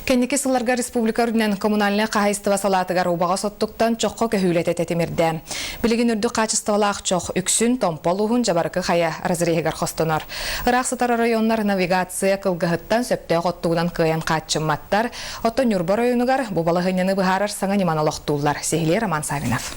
Кэнники сылларга республика үрдүнэн коммунальнай хаһаайыстыба салаатыгар убаҕас оттуктан чоххо көһүүлэтэ тэтимирдэ. Билигин үрдүк хаачыстыбалаах чох үксүн Томпо улууһун Дьабарыкы Хайа разреһыгар хостонор. Ыраах сытар оройуоннар навигация кылгаһыттан сөптөөх оттугунан кыайан хааччымматтар. Оттон Ньурба оройуонугар бу балаһыанньаны быһаарар саҥа ньыманы олохтууллар. Сиһилии Роман Савинов.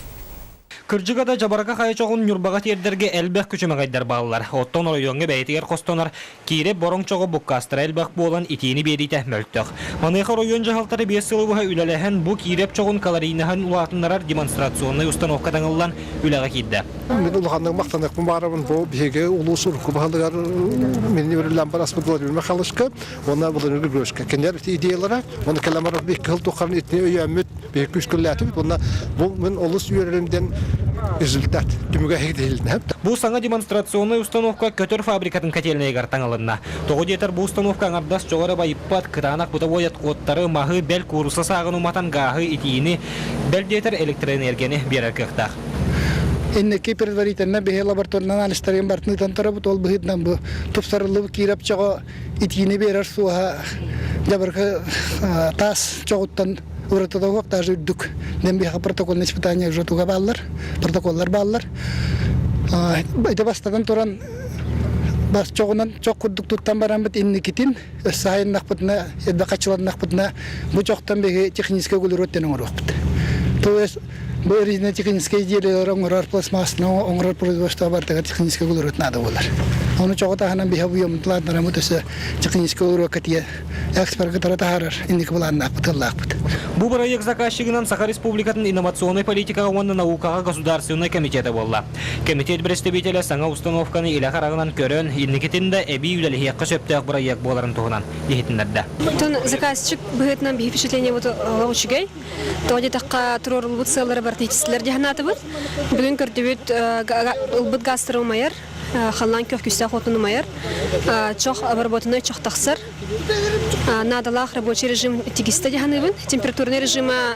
Кырдьыга да, Дьабарыкы Хайа чоҕун Ньурбаҕа тиэрдэргэ элбэх күчүмэҕэйдэр бааллар. Оттон оройуоҥҥа бэйэтигэр хостонор Киирэ бороҥ чоҕу буккаастара элбэх буолан итиини биэриитэ мөлтөх. Маныаха оройуон дьаһалтата 5 сылы быһа үлэлэһэн бу Киирэп чоҕун калорийнаһын улаатыннарар демонстрационнай установка таҥыллан үлэҕэ киирдэ. Мин улаханнык махтаныахпын баарабын бу биһиги улуус урукку баһылыгар мин үрүллэн бараспыт Владимир Михайловичка уонна Владимир Григорьевичка кинилэр идеялара уонна кэлэн баран икки сыл тухары итини өйөөммүт биһиги күүскүллээтибит уонна бу мин олус үөрэрим диэн результат түмүгэ иһилиннэ. Бу саҥа демонстрационнай установка көтөр фабрикатын котельнайыгар таҥылынна. Тоҕо диэтэр бу установка аҥардас чоҕу эрэ байыппат, кытаанах бытовой отходтары, маһы, бэл кууруса сааҕын уматан гааһы, итиини, бэл диэтэр электроэнергияны биэрэр кыахтаах. Инники предварительно биһи лабораторнай анализтарын бартын ыытан турабыт, ол быһыытынан бу тупсарыллыбыт киирэп чоҕо итиини биэрэр суоһа дьабаркы таас чоҕуттан уратыта суох даже үрдүк диэн биһиэхэ протокольное испытание уже туга бааллар, протоколлар бааллар. Ити бастатан туран бас чоҕунан чох курдук туттан бараммыт инникитин өссө айыннахпытына, элбэх хаччыланнахпытына бу чохтон биһиги техническэй углерод диэн оҥоруохпут. То есть бу резино-техническэй изделиелары оҥорор пластмассаны оҥорор производство барытыгар техническэй углерод наада буолар. Ону чоҕу таһынан биһи объемтулаатнарамыт өссө техническэй углеродка тиийэ экспорга тара таһаарар инники былааннаахпыт, тыллаахпыт. Бу бырайыак заказчигынан Саха Республикатын инновационнай политикаҕа уонна наукаҕа государственнай комитета буолла. Комитет представителэ саҥа установканы илэ хараҕынан көрөн, инникитин да эбии үлэлэһиэххэ сөптөөх бырайыак буоларын туһунан иһитиннэрдэ. Оттон заказчик быһыытынан биһи впечатлениебыт олох үчүгэй. Тоҕо диэтэххэ, туруоруллубут сыаллары барытын дии санаатыбыт. Бүгүн көрдүбүт, ылбыт газтары умайар, халлаан күөх күүстээх уотун умайар, чох обработанный чох тахсар. Наадалаах рабочий режим тигистэ дии саныыбын. Температурный режима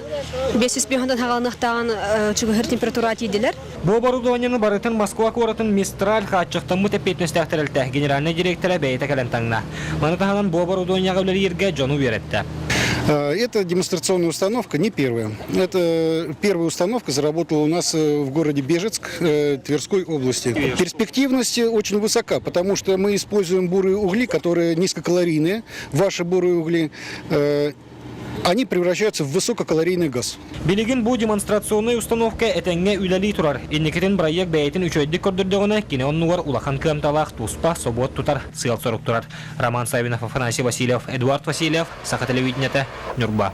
505 хаҕаланыахтааҕын чугаһыр температура тиийдилэр. Бу оборудованиены барытын Москва куоратын Мистраль хааччахтаммыт эппиэтинэстээх тэрилтэ генеральнай директора бэйэтэ кэлэн таҥна. Маны таһынан бу оборудованиеҕа үлэлииргэ дьону үөрэттэ. Эта демонстрационная установка не первая. Это первая установка заработала у нас в городе Бежецк Тверской области. Перспективность очень высока, потому что мы используем бурые угли, которые низкокалорийные. Ваши бурые угли они превращаются в высококалорийный газ. Билигин бу демонстрационнай установка этэҥҥэ үлэлии турар. Инникитин бырайыак бэйэтин үчүгэйдик көрдөрдөҕүнэ, кини оннугар улахан кыамталаах туспа собуот тутар сыал-сорук турар. Роман Савинов, Афанасий Васильев, Эдуард Васильев, Саха телевидениетэ, Ньурба.